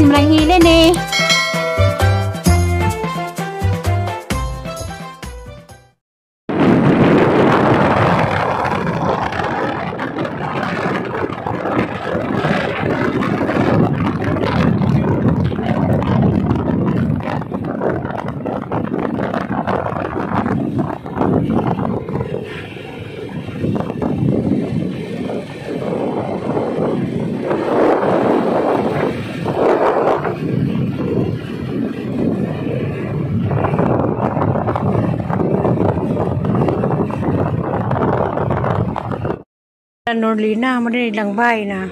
Si Manang Helen eh. Norlina, mo din ilang bay na.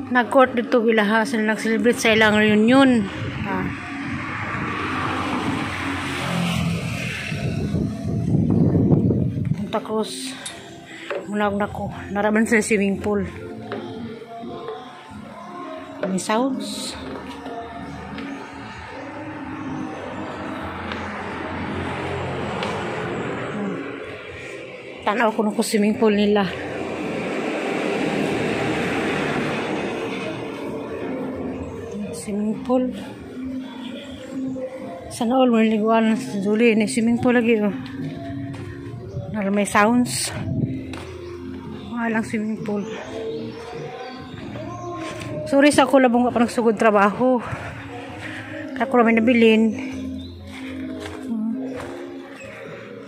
Nag-court dito ilaha sila nag-celebrate sa ilang reunion. Ah. Punta Cruz. Muna na ko. Naraman sa swimming pool. May sounds. Tanaw ko nung swimming pool nila. Swimming pool. Sana all maliguan sa Julie. Ni swimming pool lagi. Oh. Nara may sounds. Walang swimming pool. Sorry sa ako labong ka pa nagsugod trabaho. Kaya ko may nabilin.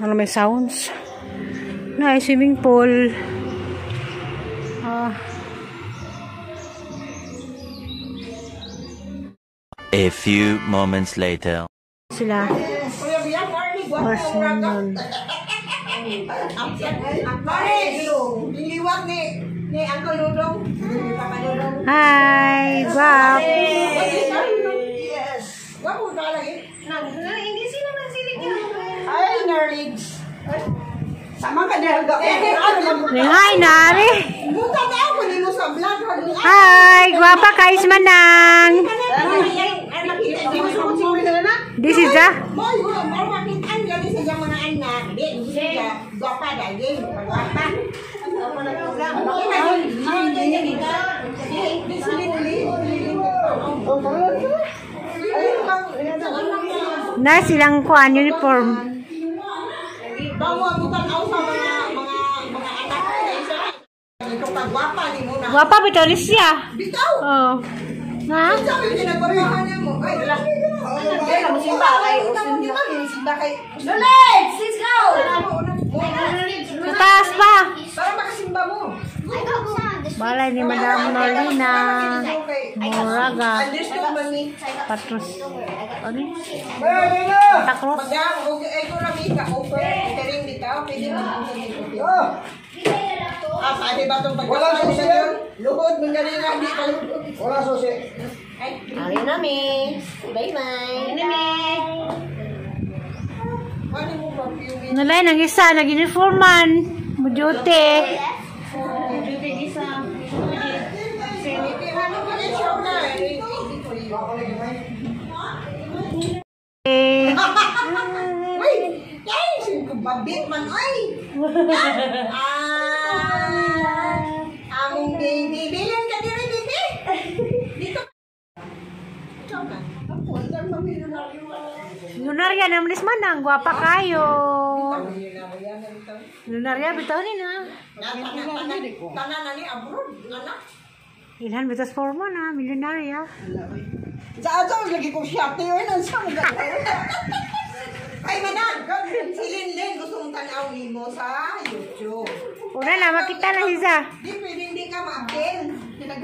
Nara may sounds. Na swimming pool. Ah. A few moments later. Sila. First noon. Hi, guwap. Yes. Ay, nerds. Sama ka dahil ka. Hi, nari. Buta na ako nimo sa vlog. Hi, guwapa kais manang. This is a na silang kuan uniform. Guwapa bitaw ni siya. Bitaw. Oh. Ha? Let's go! Sa taas pa. Para makasimba mo. Balay ni Madam Norlina Moraga. Understood, mami. Patros. Ano? Takros. Madam, okay, ko rami ka offer. Catering dito. Pwede mo. Ah, pwede ba itong pagkakaroon? Walang susi yan. Luhod, mga nga, di ka luhod. Wala susi. Ay, nami. Bye-bye. Nami. Ano mo perfume? Nalay, nang isa, nag-uniform man. Mudyute. Ano pa rin siya na? Eh, Uy! Ay! Babit man, ay! Ah! Among baby. Bilin ka diri, baby! Dito. Ikaw ka. Lunarya naman is manang, gwapa kayo. Lunarya, bitaw ni na. Tanan na ni abroad. Anak. Ilhan bitas forma na, milyonarya. Sa ato, lagi kong shop na yun. Ang saan ka? Ay, manang! Si Linlin, gusto mong tanaw nimo sa YouTube. Una na, makita na siya. Di pwede hindi ka ma-appel. Hindi ka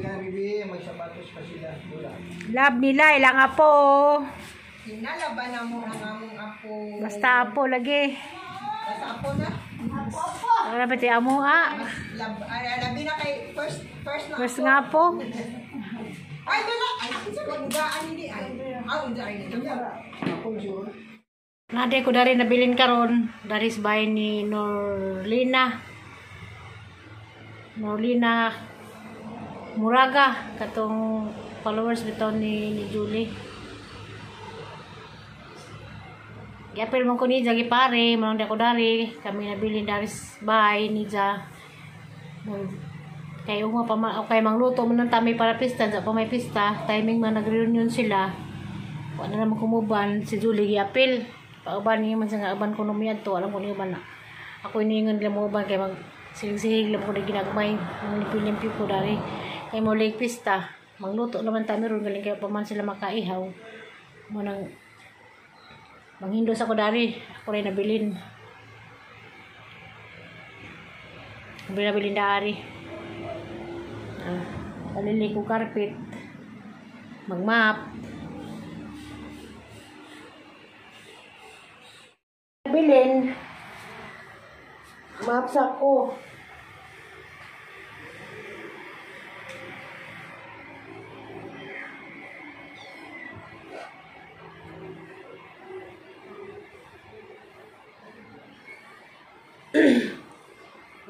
na bibi, may sapatos pa sila. Wala. Love nila, ilang apo. Hinalaban na mo ang among apo. Basta apo lagi. Basta apo na. Wala ba tayo amo ah. Labi na kay first na First nga po. Ay, wala. Ay, sa kagudaan hindi. Ay, ay, hindi. Nade ko dari nabilin karon dari sa bahay ni Norlina. Norlina Muraga katong followers bitaw ni Julie. Giapil man ko niya gipare, manong di ako dari, kami nabilin dari bahay niya. Kay uma pa ma, okay mangluto man ng tami para pista, sa pa may pista, timing man nag-reunion sila. Wa na naman kumuban si Julie giapil. Pauban niya man sa nga uban ko numiadto, alam ko niyo ba na. Ako iniingon nila mo uban kay mag silig-silig lang ko na ginagmay, limpyo-limpyo ko dari. Kay mo late pista, mangluto naman tami ron galing kay pa man sila makaihaw. Mo nang manghindos ako dari, ako rin nabilin. Nabilin dari. Alili ko carpet. Magmap. Nabilin. Map sa ko.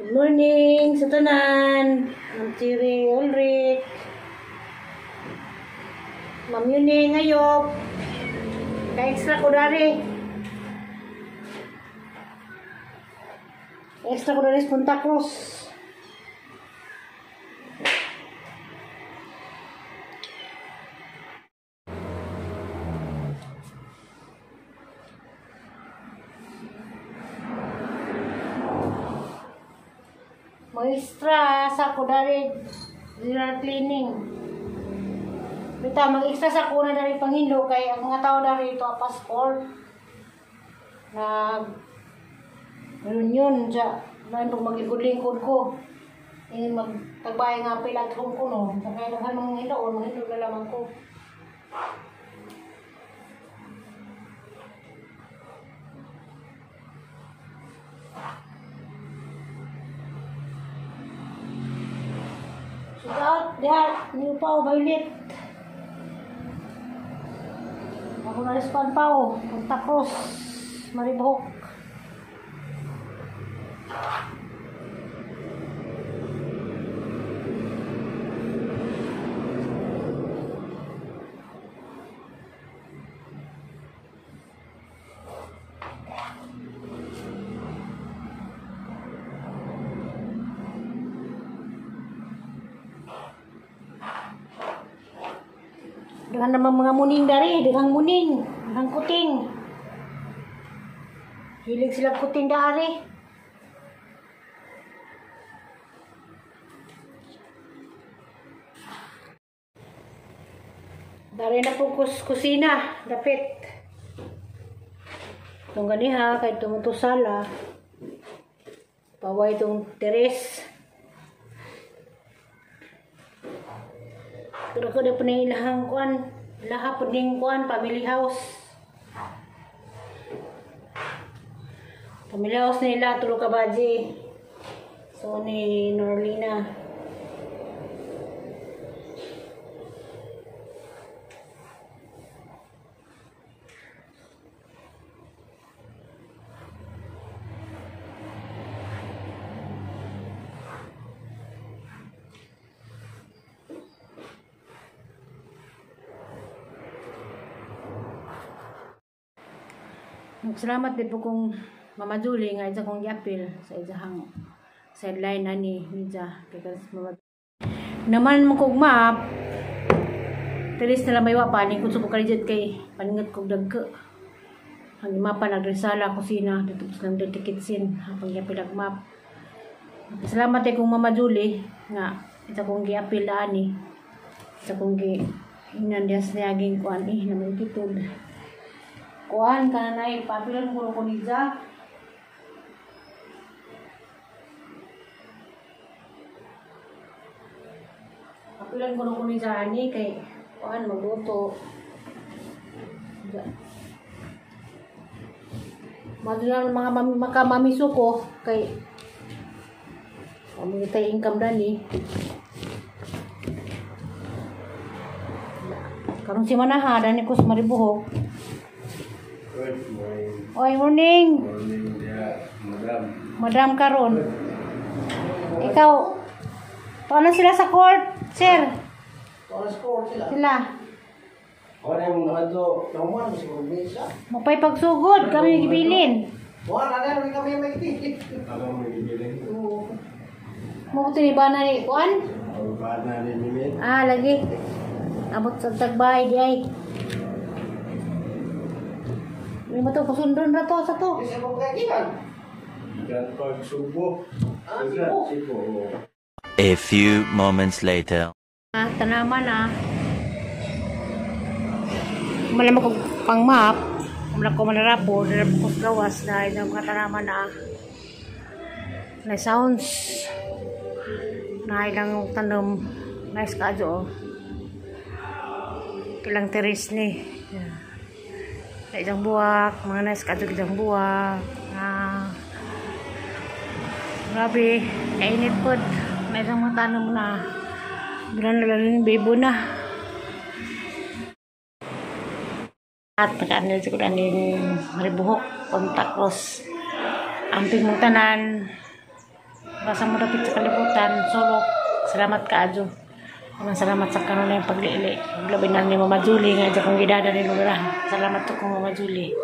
Good morning sa tanan. Ma'am Tiri Ulrich. Ma'am Yuning Ayop. Ka-extra ko dari. Extra ko dari sa Punta Cruz. Mag-extra sa ko dari general cleaning. Bita mag-extra sa ko na dari panghinlo kay ang mga tao dari ito passport. Nag reunion ja lain pag mag-lingkod ko. Ingin magtagbay nga pila at home ko no. Kaya naghan mga hiloon, mahilo na lamang ko. Shout out diha niyo pa violet. Ako na respond pa o Punta Cruz, Maribojoc. Dengan naman mga muning dari, dengan muning, dengan kuting. Hilig sila kuting dari. Dari na po kusina, dapit. Itong ganiha, kahit tumuto sala. Paway itong teres. Pero ko na po na ilahang kuan, laha po ning kuan, family house. Family house nila, tulo ka baji. So ni Norlina. Salamat din po kong Mama Julie nga isa kong giapil sa isahang sideline na ni Nija because Mama naman mo kog map teres na lang may wa paning kung suko kalijat kay paningat kog dagko ang mapa nagresala kusina dito sa lang dirty kitchen ang giapil ag map. Salamat kay kong Mama Julie nga isa kong giapil ani isa kong gi ingnan diha sa niaging kuan na may titud. Kuan ka na nay, papilan ko ko niya. Papilan ko niya ani kay kuan magluto. Madula mga makamamiso ko kay amo tay income dani. Karon si Manaha dani ko sa Maribojoc. Good morning. Oy, morning. Morning, yeah, madam. Madam karon. Ikaw, paano sila sa court, sir? Paano sa court sila? Sila. Wala yung mga to. Nahuman mo sa probinsya. Mapay pagsugod kami gibilin. Wala na rin kami may ticket. Ako may gibilin. Mo ni ba na ni kuan? Ako ba na ni Mimit? Ah, lagi. Abot sa tagbay di ay. May mo to pasundon ra to sa to. Kasi mo kagikan. Ikan pagsubo. Ah, Cebu. Cebu. Oo. A few moments later. Ah, tanaman ah. Malamang ko pang map. Wala ko manarapo, narapo ko sa gawas dahil ang mga tanaman ah. Na sounds. Na ilang tanom. Nice ka oh. Ilang teres ni. Yeah. Na isang buwak, mga nice ka isang buwak. Ah. Grabe, kainit po. May isang mga tanom na. Bilang na lang yung bebo na. At nakaanil siguro aning maribuhok, kontak cross. Amping mong tanan. Basta mo dapit sa kalibutan, sulok. Salamat ka, Adjo. Unang salamat sa kanon na yung pagliili. Labi na ni Mama Julie, nga dyan kong gidada ni Lura. Salamat to kong Mama Julie.